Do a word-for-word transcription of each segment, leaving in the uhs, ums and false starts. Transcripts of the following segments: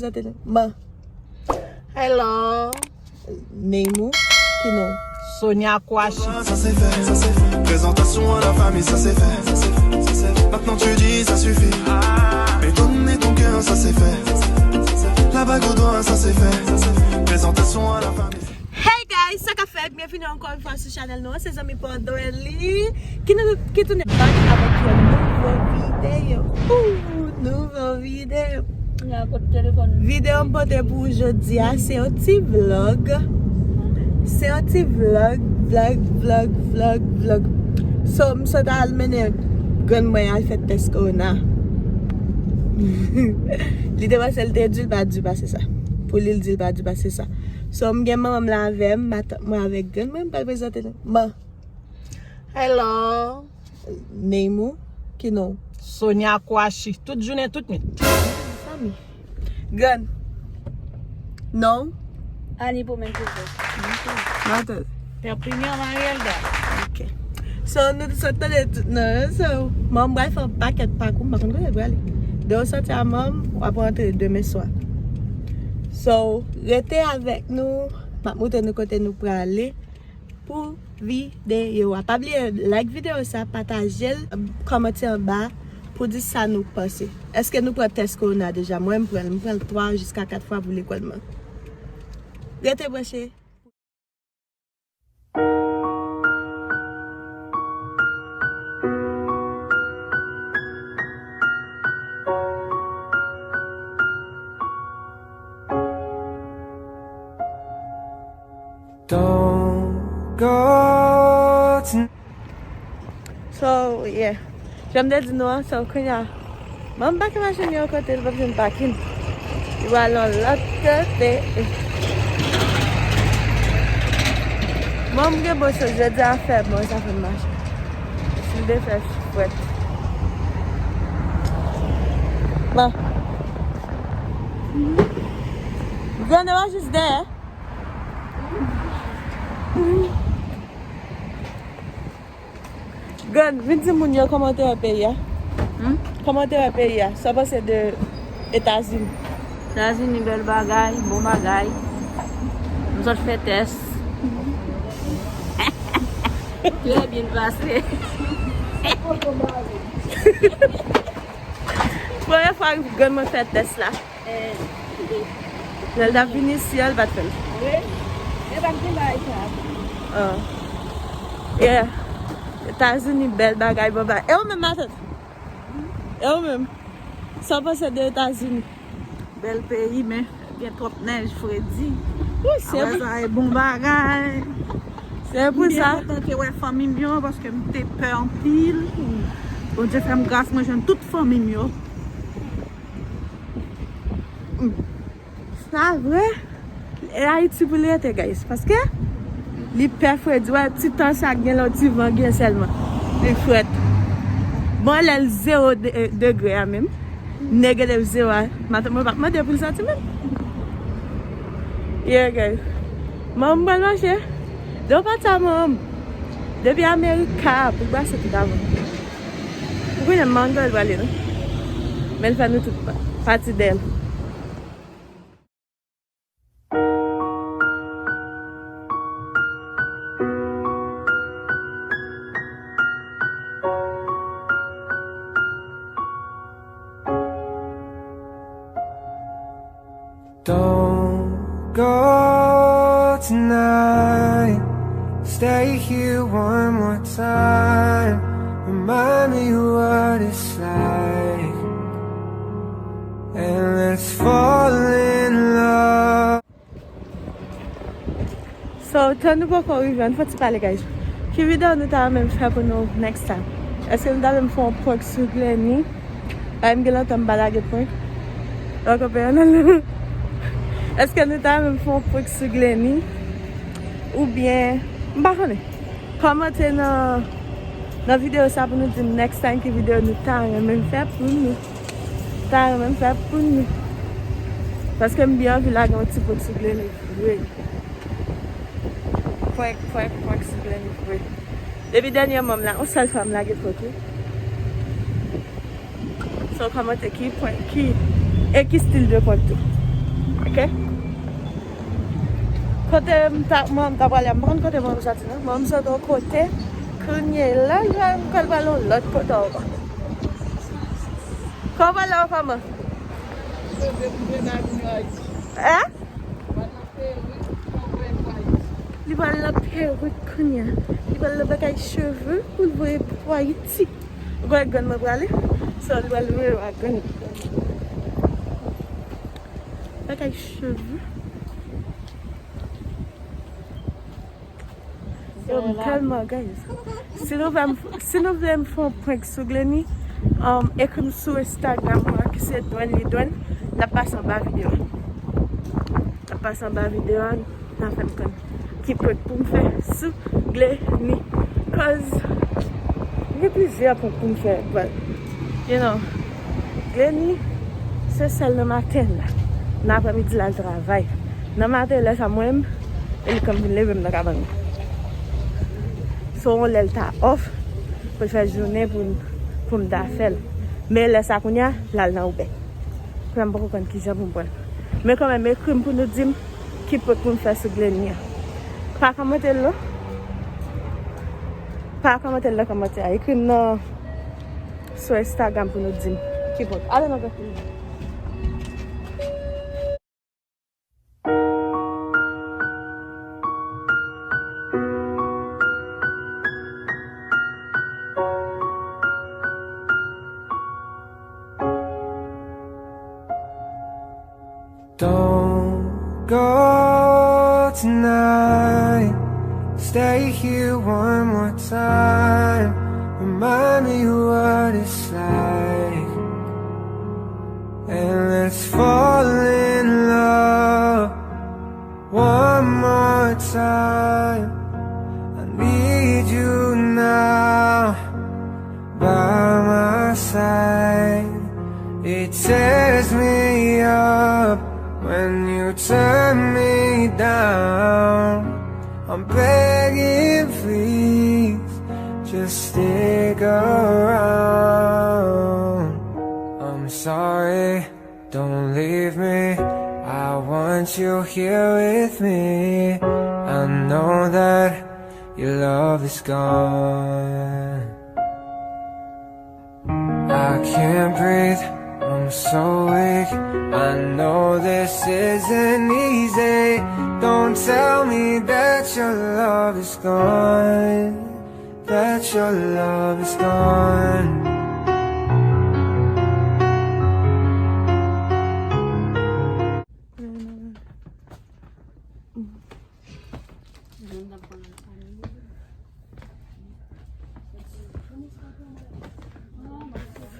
Prezante nou. Man. Hello. Name ou? Ki non? Sonia Kouachi. Ça c'est fait, ça c'est fait. Présentation à la famille, ça c'est fait, ça c'est fait, ça c'est fait. Maintenant tu dis ça suffit. Et donner ton cœur, ça c'est fait, ça c'est fait, ça c'est fait. La bague au doigt, ça c'est fait, ça c'est fait. Présentation à la famille. Hey guys, sa k ap fèt? Byenvini ankò yon fwa sou chanèl nou an. Se zanmi pa w Dorly ki nou ki tounen back avèk yon nouvo videyo. Ooh, nouvo videyo. Videyo m pote pou ou jodi a, se yon ti vlog. Se yon ti vlog, vlog, vlog, vlog, vlog. So, m sot al mennen grann mwen al fè tès kowona. Li te panse l te di l pa di pase sa. Pou li, l di l pa di pase sa. So, m gen manman m la avè m, matant mwen avèk grann mwen, m pral prezante nou. Man. Hello. Name ou? Ki non? Sonia Kouachi. Tout jounen, tout nwit. Fanmi. Grann. Non? Ani pou men toujou. Matant. Perpignan, Marielda. Ok. So, nou te sot tande tout non, so, manman m pral fè yon pakèt pakou, m pa konn kote l prale. Depi w soti a manman m, w ap rantre demen swa. So, rete avèk nou, m ap montre nou kote nou prale pou videyo a. Pa bliye like videyo sa, pataje l, kòmante anba pou di sa nou panse. Èske nou pran tès kowona deja? Mwen, m pran l, m pran l twa jiska kat fwa pou lekòl mwen. Rete branche. Don't go to So, yeah. Jan m te di nou an, so, kounye a, manman m pake machin li yon kote, li p ap jwenn pakin. Li pral yon lòt kote. Manman m gen bon chans, jodi a fè bon, sa fè m mache. Si l te fè frèt. Bon. Grann, ou jis dèyè. Grann, vin di moun yo kòman w te wè peyi a. Hmm? Kòman w te wè peyi a? Sa w panse de Etazini? Etazini bèl bagay, bon bagay. M sot fè tès. Trè byen pase. Premye fwa grann mwen fè tès la. Eh. Lè l t ap vin isi a, l pa t fè l. Wi. E pa t gen bagay sa. Ah. Yeah. Etazini, bèl bagay, bon bagay. E ou menm, matant? E ou menm? Sa w panse de Etazini? Bèl peyi, men gen twòp nèj, fredi. Wi, se apre sa, e bon bagay. Se pou sa. M byen kontan te wè fanmi m yo, paske m te pè anpil. Bondye fè m gras, mwen jwenn tout fanmi m yo. Sa vre? E Ayiti pou l rete, guys. Paske li pè fredi. Wè, ti tan sa gen lè ti van gen sèlman. Li frèt. Bon, lè l zewo de-, degre a menm. Negatif zewo a. Matant mwen p ap mande pou l soti menm. Yeah, guys. Manman m pral mache. Depi w pati a manman m. Depi Amerika, pou l brase tout avan. Ou konnen mango l prale, non? Men l fè nou tout pa-, pati dèyè l. Don't go tonight. Stay here one more time. Remind me what it's like. And let's fall in love. So, tan nou poko rive, ann fè ti pale, guys. Ki videyo nou ta renmen m fè pou nou next time? Èske nou ta renmen m fè yon prank sou Glenny? Paske m gen lontan m pa lage prank. Ou konprann nan? Èske nou ta renmen m fè yon prank sou Glenny? Oubyen, m pa konnen. Kòmante nan, nan videyo sa pou nou di m next time ki videyo nou ta renmen m fè pou nou. Ta renmen m fè pou nou. Paske m byen anvi lage yon ti prank sou Glenny vre. Prank, prank, prank sou Glenny vre. Depi dènyèman m la, yon sèl fwa m lage prank, wi. So, kòmante ki prank, ki, e ki stil de prank tou. Ok. Kote m ta, mwen, m ta prale a, m pa konn kote mwen m soti, non. Mwen, m soti yon kote, kounye la, la, m pral prale yon lòt kote ankò. Kòman w prale ankò, man? Hein? Li pral nan perik kounye a. Li pral nan bagay cheve pou l voye pou Ayiti. Ou konnen grann mwen prale? So, li pral voye ak grann. Bagay cheve. Yo, m tèlman, guys. Si nou vle m, si nou vle m fè yon prank sou Glenny, um, ekri m sou Instagram mwen ki se Dwenly Dwen. N ap pase anba videyo a. N ap pase anba videyo a, n a fè m konn ki prank pou m fè sou Glenny. Cause gen plizyè prank pou m fè, but, you know, Glenny, se sèl nan maten la. Nan aprèmidi la, l travay. Nan maten, lè sa mwen menm, e li konn vin leve m nan kabann mwen. So, yon lè l ta off, pou l fè jounen pou, pou m ta fè l. Men lè sa kounye a, l al nan Uber. Kounye a m poko konn kijan pou m pran l. Men kanmenm, ekri m pou nou di m ki prank pou m fè sou Glenny an. Pa kòmante l non. Pa kòmante l nan kòmantè a. Ekri m nan, sou Instagram pou nou di m ki prank. Ale non, grann. Don't go tonight. Stay here one more time. Remind me what it's like. And let's fall in love one more time. I need you now by my side. It tears me up when you turn me down. I'm begging, please, just stick around. I'm sorry, don't leave me. I want you here with me. I know that your love is gone. I can't breathe, I'm so weak. I know this isn't easy. Don't tell me that your love is gone, that your love is gone.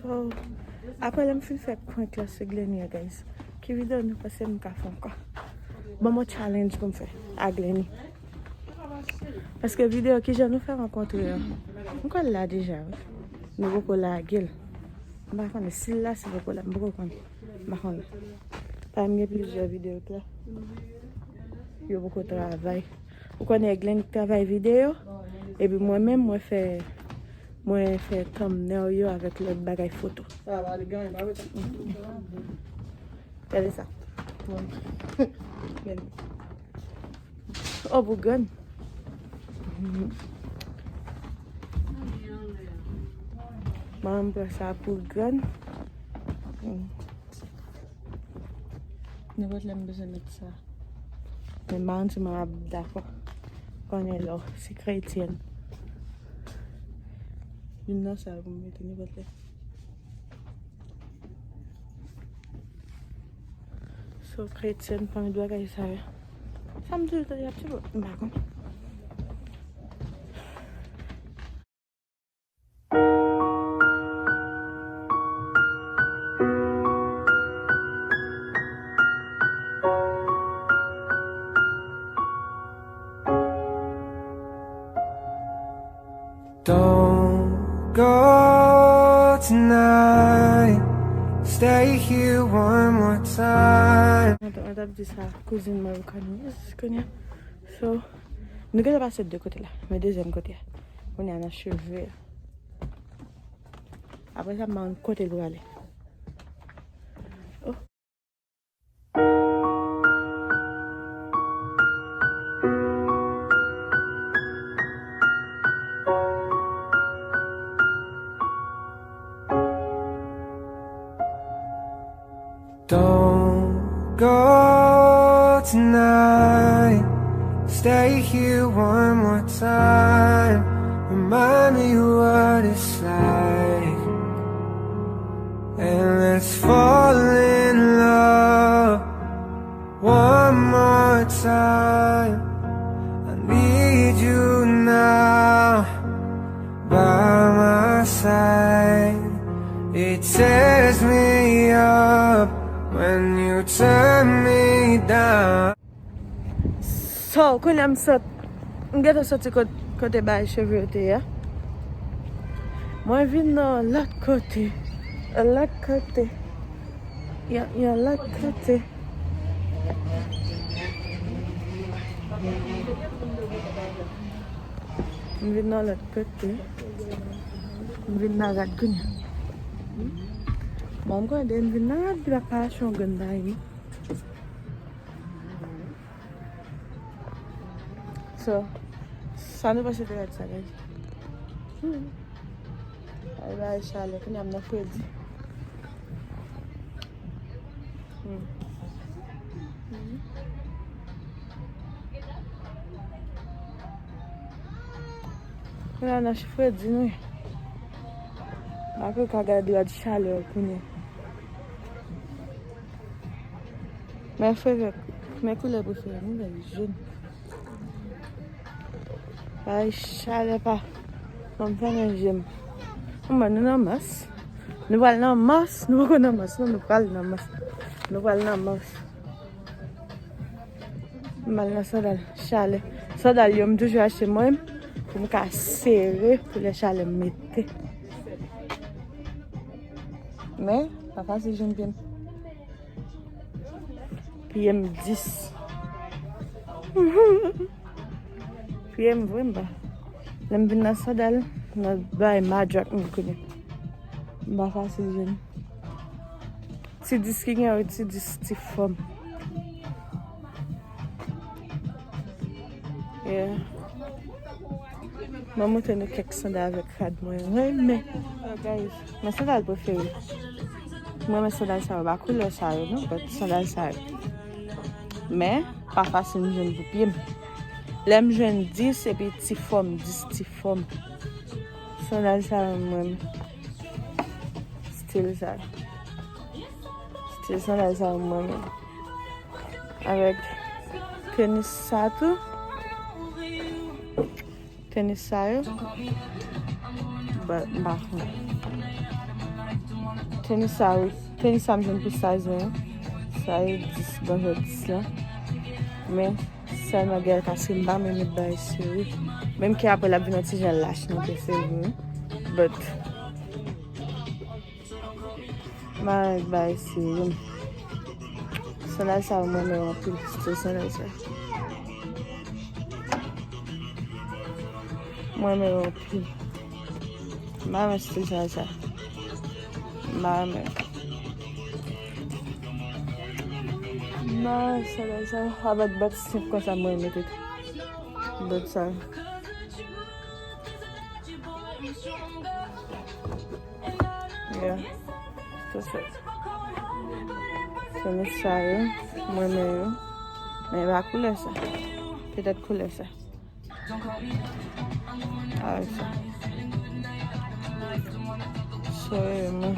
So, apre lè m fin fè prank la sou Glenny a, guys, ki videyo nou panse m ka fè ankò? Ban m yon challenge pou m fè a Glenny. Paske videyo kijan nou fè rankontre an, m kwè l la deja, wi. Nou poko lage l. M pa konnen si l la, si l poko la, m poko konnen. M pa konnen. Paske m gen plizyè videyo k la. Yo poko travay. Ou konnen Glenn k travay videyo. Epi mwen menm, mwen fè, mwen fè thumbnail yo avèk lòt bagay foto. Gade sa. Oh, pou grann. Manman m pran sa pou grann. Nenpòt lè m bezwen met sa. Men manman m ap dakò. Konnen lè w se kretyèn. Youn nan sa pou m mete nenpòt lè. So, kretyèn, fanmi dwa kay sa yo. Sa m toujou tande y ap di, m pa konn. Don't go tonight. Stay here one more time. Mwen t-, mwen t ap di sa kouzin mwen Lucanie kounye a. So, nou gentan pase de kote la, men dezyèm kote a. Kounye a nan cheve a. Apre sa, m pa konn kote l prale. Oh. Go tonight. Stay here one more time. Remind me what it's like. And let's fall in love one more time. I need you now by my side. It tears me up when you turn me down. So, kounye a m sot, m gentan soti kot, kote bay cheve yo te ye a. Mwen vin nan lòt kote. Lòt kote. Yon, yon lòt kote. M vin nan lòt kote. M vin nan rad kounye a. Bon, m konnen depi m vin nan rad, li pa ka achte yon grenn bagay, non. So, sa nou panse de rad sa, guys? Hmm. Ay, bay chalè, kounye a m nan fredi. Hmm. Hmm. Kounye a nan fredi, nou ye. M pa ka gade rad chalè kounye a. Men frè, men koulè prefere m, vè jòn. Ay, chalè pa. Ban m fèmen je m. Anmwey, nou nan Mars. Nou pral nan Mars. Nou poko nan Mars, non, nou pral nan Mars. Nou pral nan Mars. M al nan sandal. Chalè. Sandal yo, m toujou achte mwen, pou m ka sere, pou lè chalè m mete. Men, pa fasil jwenn pye m. Pye m dis. Pye m vrèman ba. Lè m vin nan sandal, nan bay madrak m konnen. M pa fasil jwenn. Ti dis ki gen yo, ti dis ti fòm. Yeah. Mwen montre nou kèk sandal avèk rad mwen renmen. Oh, guys, men sandal prefere. Mwen renmen sandal sa yo, pa koulè sa yo, non, but sandal sa yo. Men, pa fasil m jwenn pou pye m. Lè m jwenn dis, epi ti fòm, dis ti fòm. Sandal sa yo, mwen renmen. Stil sa yo. Stil sandal sa yo, mwen renmen. Avèk tenis sa tou. Tenis sa yo. But, m pa konn. Tenis sa yo. Tenis sa m jwenn pou size mwen. Sa e dis, grandè dis lan. Men, sèlman gen kase m pa menm met bagay sere. Menm ke apre l ap vin yon ti jan lach nan pye sere. But, Mwen bay sere m. Sandal sa yo mwen renmen yo anpil. Stil sandal sa. Mwen renmen yo anpil. Mwen renmen stil sandal sa. Mwen renmen. Mwen renmen sandal sa. Avèk bòt senp konsa mwen renmen tou. Bòt sa. Yeah. Se sa. Tenis sa yo, mwen renmen yo. Men e pa koulè sa. Petèt koulè sa. Avèk sa. Soyez mwen.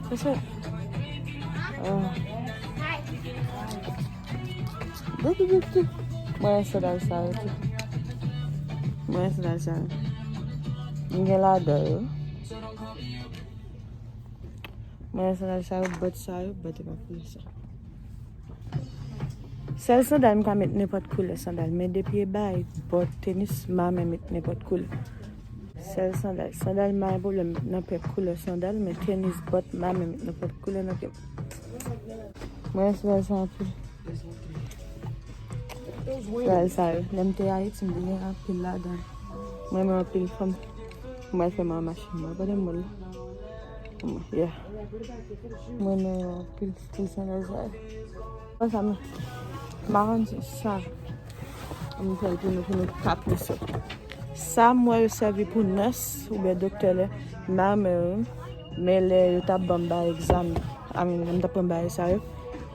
Se sa. Ah. Mwen sandal sa yo tou. Mwen sandal sa yo. M gen ladan yo. Mwen sandal sa yo, bòt sa yo, bòt e pa koulè sa. Sèl sandal m ka met nenpòt koulè sandal, men depi e bay bòt tenis, m pa renmen met nenpòt koulè. Sèl sandal. Sandal m pa gen pwoblèm nan pè koulè sandal, men tenis bòt m pa renmen met nenpòt koulè nan pye m. Mwen renmen sandal sa anpil. Sandal sa yo. Lè m te Ayiti, m te gen anpil ladan. Mwen renmen anpil fanm. Mwen fè m an machin mwen. Gade mwen la. Yeah. Mwen renmen anpil stil sandal sa yo. Sa m, m pa konn si sa. M fè l pou nou, pou nou ka plis. Sa m wè yo sèvi pou nès oubyen doktè lè m pa renmen yo. Men lè yo t ap ban m bay egzamen, I mean, lè m t ap pran bagay sa yo,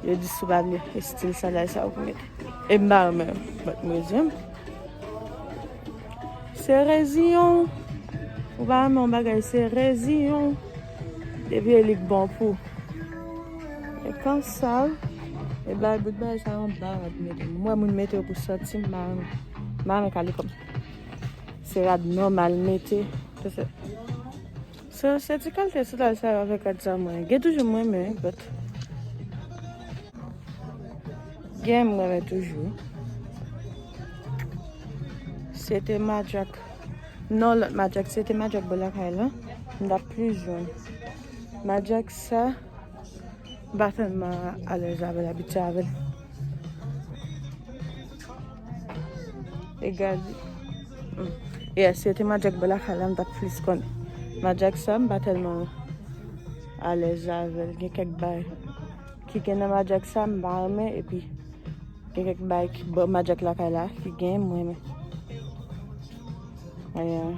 Yo di si w pa vle estil sandal sa ou pou mete. E m pa renmen, but m reziyen m. Se reziyon. Ou pa renmen yon bagay, se reziyon. Depi e li k bon pou. E konsa, e bay bout bagay sa yon bagay mete. M wè moun mete yo pou santi m, m pa renmen. M pa renmen kale kòm. Se rad nòmal mete. Se, se, se ti kalite sandal sa yo avèk rad sa mwen. Gen toujou mwen, men, but gen mwen, men toujou. Se te Majak. Non, lòt Majak, se te Majak bò lakay la. M t ap plis jwenn. Majak sa, m pa tèlman alèz avè l, abitye avè l. Egal. Mm. Yes, se te Majak bò lakay la, m t ap plis konnen. Majak sa, m pa tèlman alèz avè l. Gen kèk bay ki gen nan Majak sa, m pa renmen, epi gen kèk bay ki bò Majak lakay la, ki gen, m renmen. Yeah.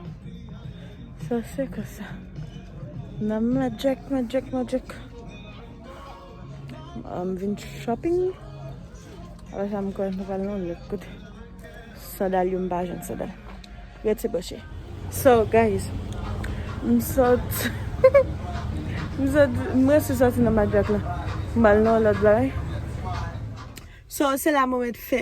So, se konsa. Nan Majak, Majak, Majak. M vin shopping. Apre sa, m kwè nou pral nan lòt kote. Sandal yo, m pa jwenn sandal. Rete branche. So, guys, m sot, m sot, m resi soti nan Majak la. M al nan lòt bagay. So, se la mwen mèt fè.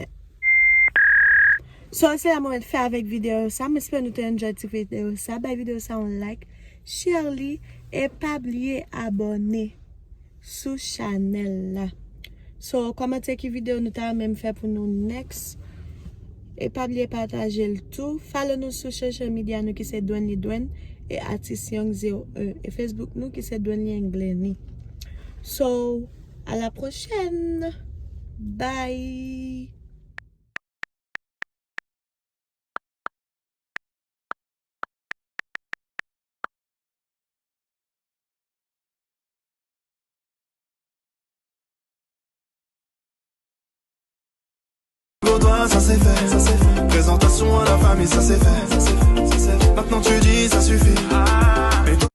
So, se la mwen mèt fè avèk videyo sa. M espere nou te enjoy ti videyo sa. Bay videyo sa yon like, share li, e pa bliye abòne sou chanèl la. So, kòmante ki videyo nou ta renmen m fè pou nou next. E pa bliye pataje l tou. Follow nou sou social media nou ki se Dwenly Dwen e Atis Young zewo en. E Facebook nou ki se Dwenly Angleni. So, à la prochaine. Bye. Godwa, sa se fè, sa se fè. Présentation à la famille, ça c'est fait, ça c'est fait, ça c'est fait. Maintenant tu dis ça suffit.